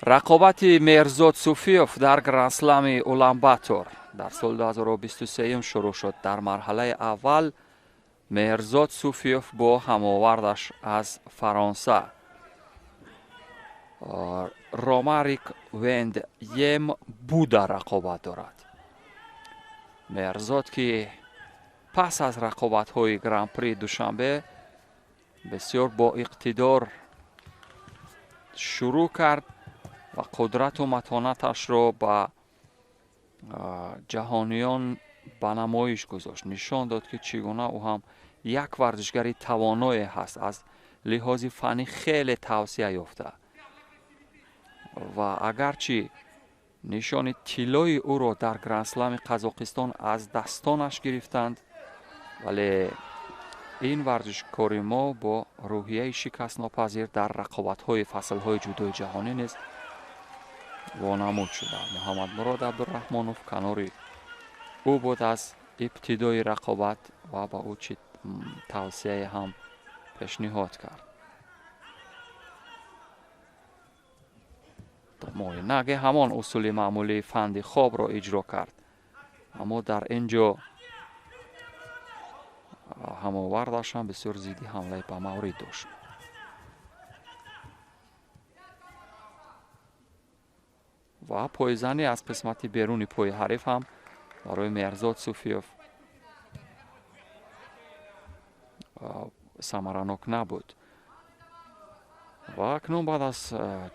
Рақобати Меҳрзод Суфиев дар Гранд-слами Улан-Батор дар соли 2023 шурӯъ шуд. Дар марҳалаи аввал Меҳрзод Суфиев бо ҳамовардаш аз Фаронса Ромарик Венд Ем Буда рақобат дорад. Меҳрзод, ки пас аз рақобатҳои Гран-при Душанбе бисёр бо иқтидор шурӯъ кард ва қудрату матонаташро ба ҷаҳониён ба намоиш гузошт, нишон дод, ки чӣ гуна ӯ ҳам як варзишгари тавоное ҳаст, аз лиҳози фаннӣ хеле тавсия ёфта. Ва агарчи нишони тиллои ӯро дар Гранд-слами Қазоқистон аз дастонаш гирифтанд, вале ин варзишкори мо бо рӯҳияи шикастнопазир дар рақобатҳои фаслҳои ҷудои ҷаҳонӣ низ вонамуд шуда. Муҳаммадмурод Абдураҳмонов канори ӯ буд аз ибтидои рақобат ва ба ӯ чӣ тавсияе ҳам пешниҳод кард. Моинаге ҳамон усули маъмулии фанди хобро иҷро кард, аммо дар ин ҷо ҳамовардаш ҳам бисёр зидди ҳамлаи ба маврид дошт. Ва пойзанӣ аз қисмати беруни пои ҳариф ҳам барои Меҳрзод Суфиев самаранок набуд. Ва акнун баъд аз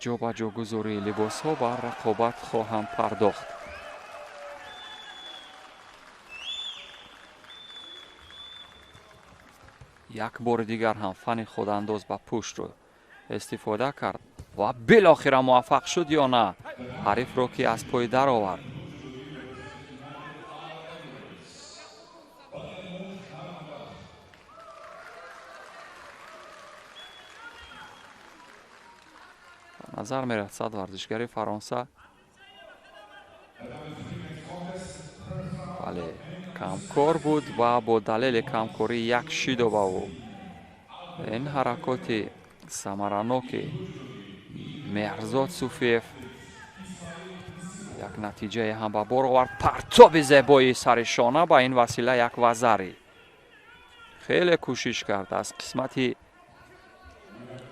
ҷобаҷогузории либосҳо ба рақобат хоҳанд пардохт. Як бори дигар ҳам фани худандоз ба пуштро истифода кард ва билохира муваффақ шуд ё на, ҳарифро ки аз пой даровард. Назар мерасад варзишгари Фаронса, вале камкор буд ва бо далели камкорӣ як шидо ба ӯ. Ин ҳаракоти самараноки Меҳрзод Суфиев як натиҷае ҳам ба бор овард. Партоби зебои сари шона, ба ин васила як вазари. Хеле кӯшиш кард аз қисмати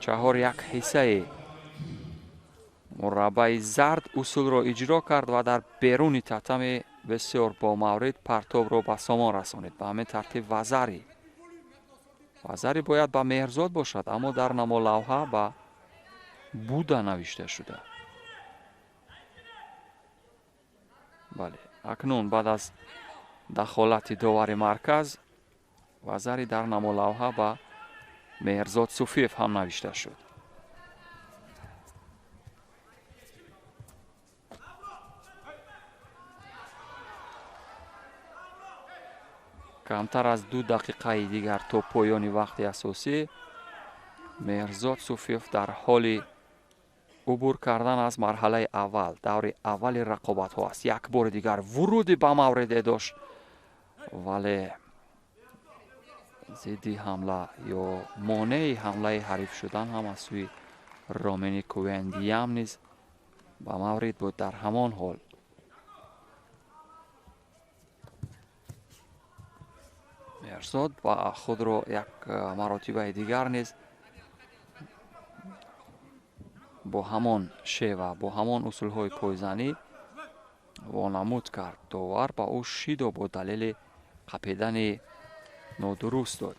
чаҳор як ҳиссаи мураббаи зард усулро иҷро кард ва дар беруни татами бисёр бомаврид партобро ба сомон расонид. Ба ҳамин тартиб вазари бояд ба Меҳрзод бошад, аммо дар намолавҳа ба Буда навишта шуда. Бале, акнун баъд аз дахолати довари марказ вазари дар намолавҳа ба Меҳрзод Суфиев ҳам навишта шуд. Камтар аз 2 дақиқаи дигар то поёни вақти асосӣ Меҳрзод Суфиев дар ҳоли убур кардан аз марҳалаи аввал, даври аввали рақобатҳо аст. Як бори дигар вуруди ба мавриде дошт, вале зидди ҳамла ё монеи ҳамлаи ҳариф шудан ҳам аз сӯи Ромени Кувендиям низ ба маврид буд. Дар ҳамон ҳол Меҳрзод ба худро як маротибаи дигар низ бо ҳамон шева, бо ҳамон усулҳои пойзанӣ вонамуд кард. Довар ба ӯ шидо бо далели қапидани нодуруст дод.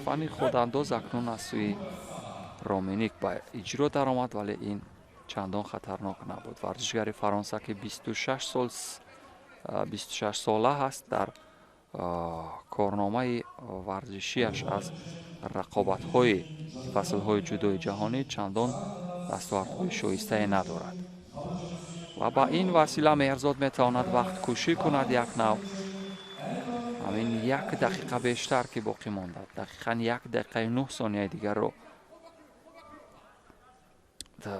Фани худандоз акнун аз сӯи Роменик ба иҷро даромад, вале ин чандон хатарнок набуд. Варзишгари Фаронса, ки 26 сола ҳаст, дар корномаи варзишиаш аз рақобатҳои фаслҳои ҷудои ҷаҳонӣ чандон дастовардҳои шоистае надорад. Ва ба ин васила Меҳрзод метавонад вақткушӣ кунад як нав. Ҳамин 1 дақиқа бештар ки боқӣ мондад, дақиқан 1 дақиқаи 9 сонияи дигарро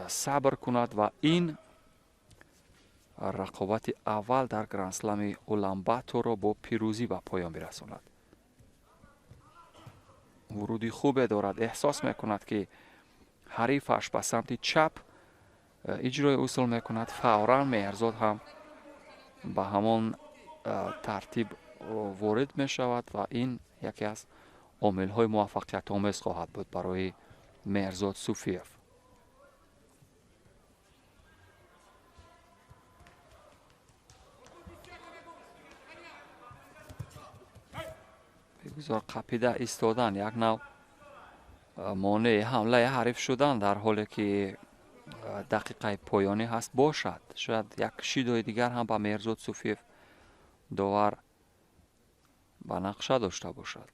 сабр кунад ва ин рақобати аввал дар Гранд-слами Улан-Баторро бо пирӯзӣ ба поён бирасонад. Вуруди хубе дорад, эҳсос мекунад, ки ҳарифаш ба самти чап иҷрои усул мекунад, фавран Меҳрзод ҳам ба ҳамон тартиб ворид мешавад ва ин яке аз омилҳои муваффақиятомез хоҳад буд барои Меҳрзод Суфиев. Бигузор қапида истодан як нав монеи ҳамлаи ҳариф шудан дар ҳоле ки дақиқаи поёнӣ ҳаст бошад. Шояд як шидои дигар ҳам ба Меҳрзод Суфиев довар ба нақша дошта бошад.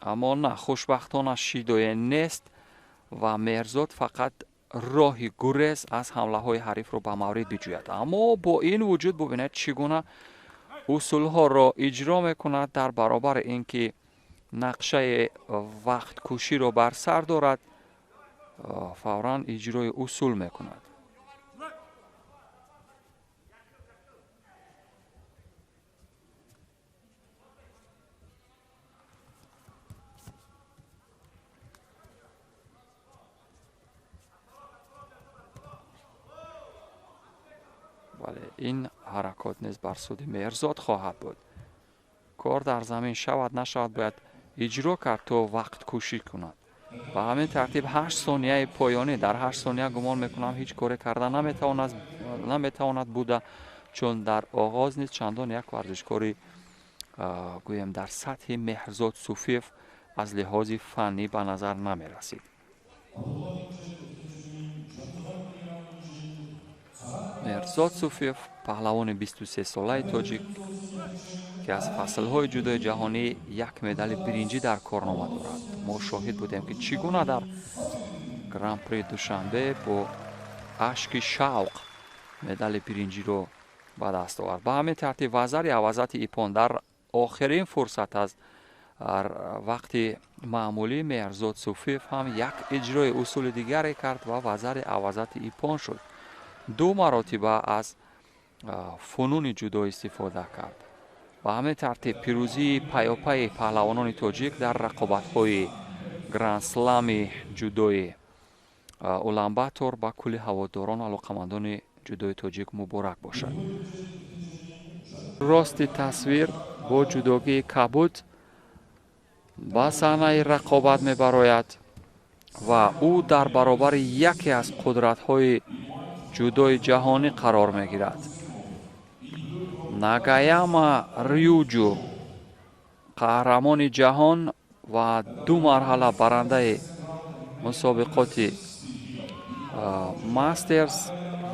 Аммо на, хушбахтона шидое нест ва Меҳрзод фақат роҳи гурез аз ҳамлаҳои ҳарифро ба маврид биҷӯяд. Аммо бо ин вуҷуд бубинед чӣ гуна усулҳоро иҷро мекунад дар баробари ин ки нақшаи вақткуширо бар сар дорад, фавран иҷрои усул мекунад. Бале, ин ҳаракот низ бар суди Меҳрзод хоҳад буд. Кор дар замин шавад нашавад бояд иҷро кард то вақткушӣ кунад. Ба ҳамин тартиб 8 сонияи поёнӣ, дар 8 сония гумон мекунам ҳеҷ коре карда наметавонад буда, чун дар оғоз низ чандон як варзишкори гӯем дар сатҳи Меҳрзод Суфиев аз лиҳози фаннӣ ба назар намерасид. Меҳрзод Суфиев паҳлавони 23-солаи тоҷик ки аз фаслҳои ҷудои ҷаҳонӣ як медали биринҷӣ дар корнома дорад. Мо шоҳид будем ки чӣ гуна дар Гран-при Душанбе бо ашки шавқ медали биринҷиро ба даст овард. Ба ҳамин тартиб вазари авазати ипон дар охирин фурсат аз вақти маъмулӣ Меҳрзод Суфиев ҳам як иҷрои усули дигаре кард ва вазари авазати ипон шуд. Ду маротиба аз фунуни ҷудо истифода кард. Ба ҳамин тартиб пирӯзии паёпайи паҳлавонони тоҷик дар рақобатҳои гранд-слами ҷудои Уланбатор ба кулли ҳаводорон алоқамандони ҷудои тоҷик муборак бошад. Рости тасвир бо ҷудогии кабуд ба саҳнаи рақобат мебарояд ва ӯ дар баробари яке аз қудратҳои ҷудои ҷаҳонӣ қарор мегирад. Нагаяма Рюҷу, қаҳрамони ҷаҳон ва ду марҳала барандаи мусобиқоти мастерс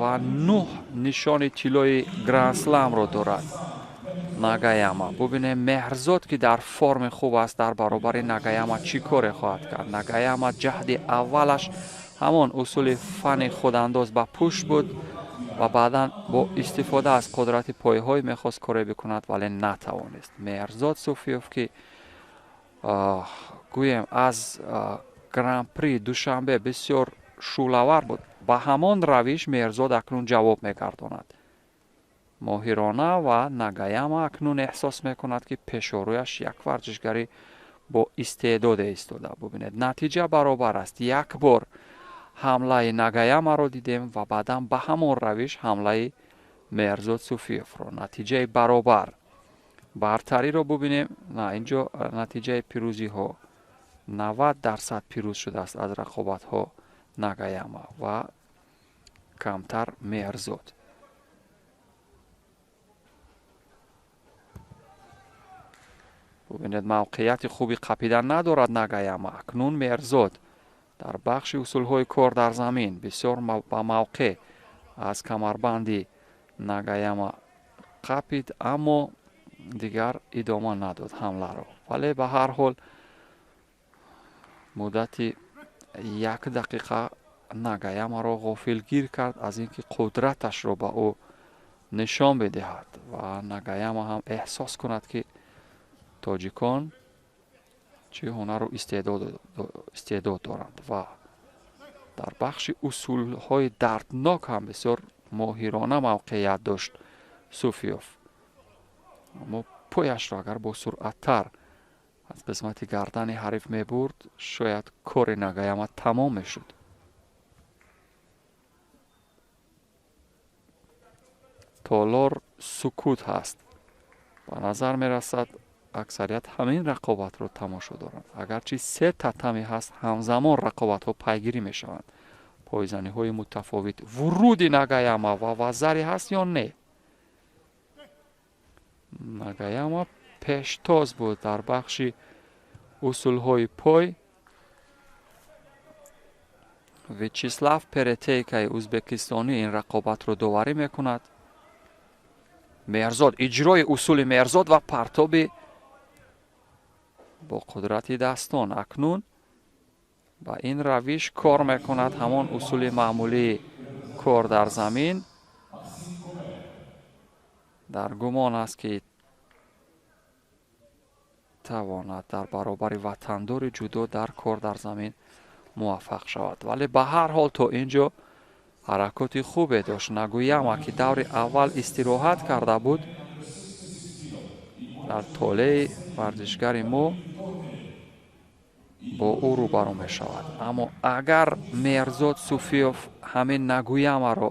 ва 9 нишони тиллои гранд-сламро дорад. Нагаяма. Бубинем Меҳрзод ки дар форми хуб аст дар баробари Нагаяма чӣ коре хоҳад кард. Нагаяма ҷаҳди аввалаш ҳамон усули фани худандоз ба пушт буд ва баъдан бо истифода аз қудрати пойҳой мехост коре бикунад, вале натавонист. Меҳрзод Суфиев ки гӯем аз Гран-при Душанбе бисёр шӯълавар буд, ба ҳамон равиш Меҳрзод акнун ҷавоб мегардонад. Моҳирона ва Нагаяма акнун эҳсос мекунад ки пешорӯяш як варзишгари бо истеъдоде истода. Бубинед, натиҷа баробар аст. Як бор ҳамлаи Нагаямаро дидем ва баъдан ба ҳамон равиш ҳамлаи Меҳрзод Суфиевро. Натиҷаи баробар. Бартариро бубинем. На, инҷо натиҷаи пирӯзиҳо 90% пирӯз шудааст аз рақобатҳо Нагаяма ва камтар Меҳрзод. Бубинед, мавқеияти хуби қапидан надорад Нагаяма. Акнун Меҳрзод дар бахши усулҳои кор дар замин бисёр ба мавқеъ аз камарбанди Нагаяма қапид, аммо дигар идома надод ҳамларо. Вале ба ҳар ҳол муддати як дақиқа Нагаямаро ғофилгир кард аз ин ки қудраташро ба ӯ нишон бидиҳад ва Нагаяма ҳам эҳсос кунад ки тоҷикон чӣ ҳунару истеъдод доранд ва дар бахши усулҳои дарднок ҳам бисёр моҳирона мавқеият дошт Суфиёв. Аммо пояшро агар бо суръаттар Аз қисмати гардани ҳариф мебурд, шояд кори Нагаяма тамом мешуд. Толор сукут ҳаст. Ба назар мерасад, аксарият ҳамин рақобатро тамошо доранд. Агарчи се татами ҳаст, ҳамзамон рақобатҳо пайгирӣ мешаванд. Пойзаниҳои мутафовит. Вуруди Нагаяма ва вазари ҳаст ё не? Нагаяма пештоз буд дар бахши усулҳои пой. Вячеслав Перетейкаи узбекистонӣ ин рақобатро доварӣ мекунад. Меҳрзод, иҷрои усули Меҳрзод ва партоби бо қудрати дастон. Акнун ба ин равиш кор мекунад ҳамон усули маъмулии кор дар замин. Дар гумон аст, ки тавонад дар баробари ватандори ҷудо дар кор дар замин муваффақ шавад. Вале ба ҳар ҳол то ин ҷо ҳаракоти хубе дошт. Нагӯяма, ки даври аввал истироҳат карда буд, дар толеи варзишгари мо бо ӯ рӯбарӯ мешавад. Аммо агар Меҳрзод Суфиёв ҳамин Нагӯямаро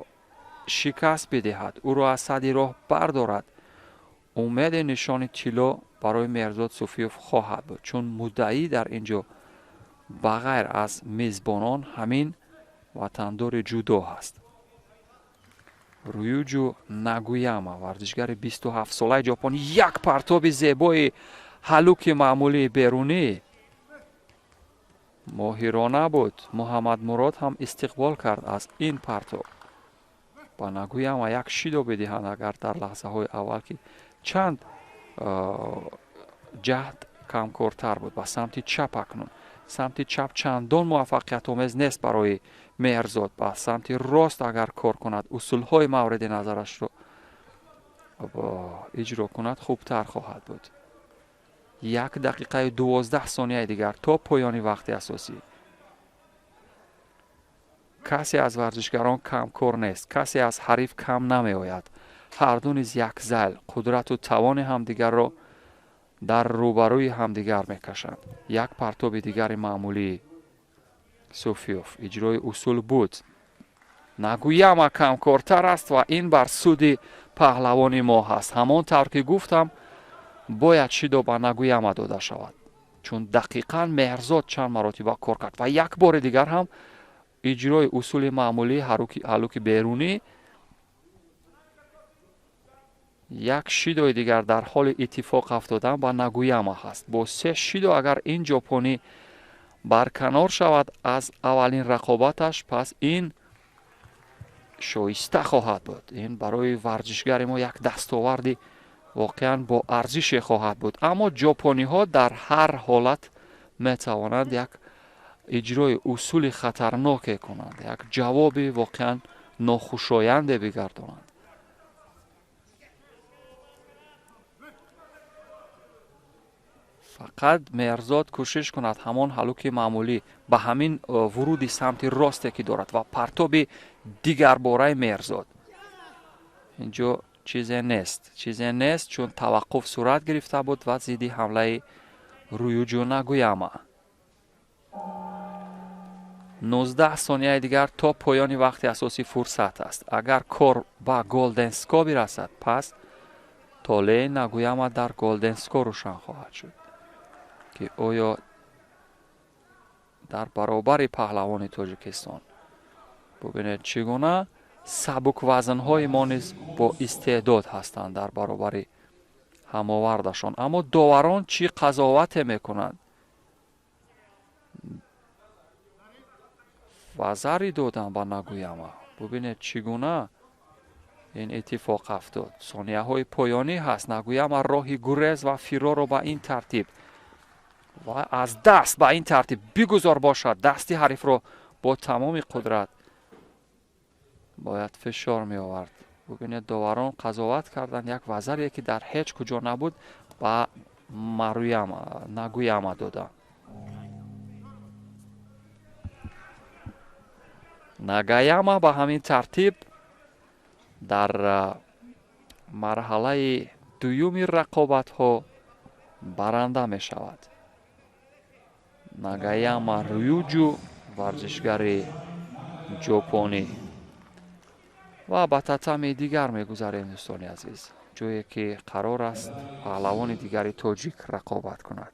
шикаст бидиҳад, ӯро аз сади роҳ бардорад, умеди нишони тилло барои Меҳрзод Суфиёв хоҳад буд, чун муддаӣ дар ин ҷо ба ғайр аз мизбонон ҳамин ватандори ҷудо ҳаст. Рюҷу Нагуяма, варзишгари 27-солаи ҷопон, як партоби зебои ҳалуки маъмулии берунӣ моҳирона буд. Муҳаммадмурод ҳам истиқбол кард аз ин партоб. Ба Нагуяма як шидо бидиҳанд, агар дар лаҳзаҳои аввал, ки чанд ҷаҳд камкортар буд, ба самти чап. Акнун самти чап чандон муваффақиятомез нест барои Меҳрзод. Ба самти рост агар кор кунад, усулҳои мавриди назарашро иҷро кунад, хубтар хоҳад буд. 1 дақиқаю 12 сонияи дигар то поёни вақти асосӣ. Касе аз варзишгарон камкор нест, касе аз ҳариф кам намеояд. Ҳарду низ якзайл қудрату тавони ҳамдигарро дар рӯбарӯи ҳамдигар мекашанд. Як партоби дигари маъмулии Суфиёв, иҷрои усул буд. Нагӯяма камкортар аст ва ин бар суди паҳлавони мо ҳаст. Ҳамон тавр ки гуфтам, бояд шидо ба Нагӯяма дода шавад, чун дақиқан Меҳрзод чанд маротиба кор кард ва як бори дигар ҳам иҷрои усули маъмулии ҳалуки берунӣ. Як шидои дигар дар ҳоли иттифоқ афтодан ба Нагӯяма ҳаст. Бо се шидо агар ин ҷопонӣ барканор шавад аз аввалин рақобаташ, пас ин шоиста хоҳад буд. Ин барои варзишгари мо як дастоварди воқеан бо арзише хоҳад буд. Аммо ҷопониҳо дар ҳар ҳолат метавонанд як иҷрои усули хатарноке кунанд, як ҷавоби воқеан нохушоянде бигардонанд. Фақат Меҳрзод кӯшиш кунад ҳамон ҳалуки маъмулӣ ба ҳамин вуруди самти росте ки дорад ва партоби дигарбораи Меҳрзод. Инҷо чизе нест, чизе нест, чун таваққуф сурат гирифта буд ва зидди ҳамлаи Рӯюҷу Нагӯяма. 19 сонияи дигар то поёни вақти асосӣ фурсат аст. Агар кор ба голден скор бирасад, пас толеи Нагӯяма дар голден скор рӯшан хоҳад шуд, ки оё дар баробари паҳлавони Тоҷикистон. Бубинед, чӣ гуна сабуквазнҳои мо низ бо истеъдод ҳастанд дар баробари ҳамовардашон. Аммо доварон чӣ қазовате мекунанд? Вазари додам ба Нагӯяма. Бубинед, чӣ гуна ин иттифоқ афтод. Сонияҳои поёнӣ ҳаст. Нагӯяма роҳи гурез ва фирорро ба ин тартиб ва аз даст ба ин тартиб бигузор бошад, дасти ҳарифро бо тамоми қудрат бояд фишор меовард. Бубинед, доварон қазоват карданд, як вазаре ки дар ҳеҷ куҷо набуд, ба Маруяма, Нагӯяма доданд. Нагаяма ба ҳамин тартиб дар марҳалаи дуюми рақобатҳо баранда мешавад. Нагаяма Рюҷу, варзишгари ҷопонӣ. Ва ба татами дигар мегузарем, дӯстони азиз, ҷое ки қарор аст паҳлавони дигари тоҷик рақобат кунад.